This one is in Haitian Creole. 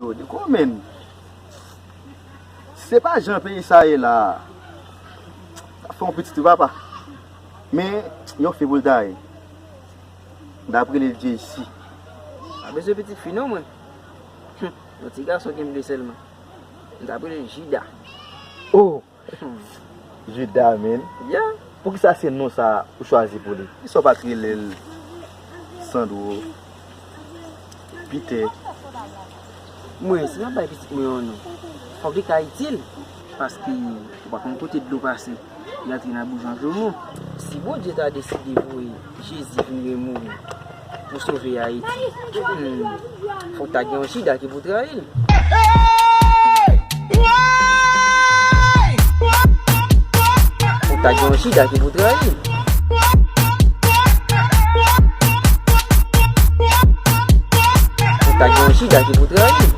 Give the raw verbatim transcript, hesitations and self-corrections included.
Yo, de kòman? Se pa jan peyi sa ye la. Sa fè yon pitit wi papa. Men, yon fi pou l ta ye. M t ap rele l J C. Pa bezwen pitit fi non mwen. Hum, yon ti gason ki m vle sèlman. M t ap rele l Jida. Oh! Jida, men. Yeah. Poukisa se non sa ou chwazi pou li? Poukisa w pa t rele l Sandro, Piter? Mwen, si m ap bay pitit mwen yon non, fòk li ka itil. Paske ou pa konn kote dlo pase, li antre nan boujon joumou. Si Bondye ta deside voye Jezi vin remouri pou sove Ayiti, hmm, fòk ta gen yon Jida ki pou trayi l. Fòk ta gen yon Jida ki pou trayi l. Fòk ta gen yon Jida ki pou trayi l.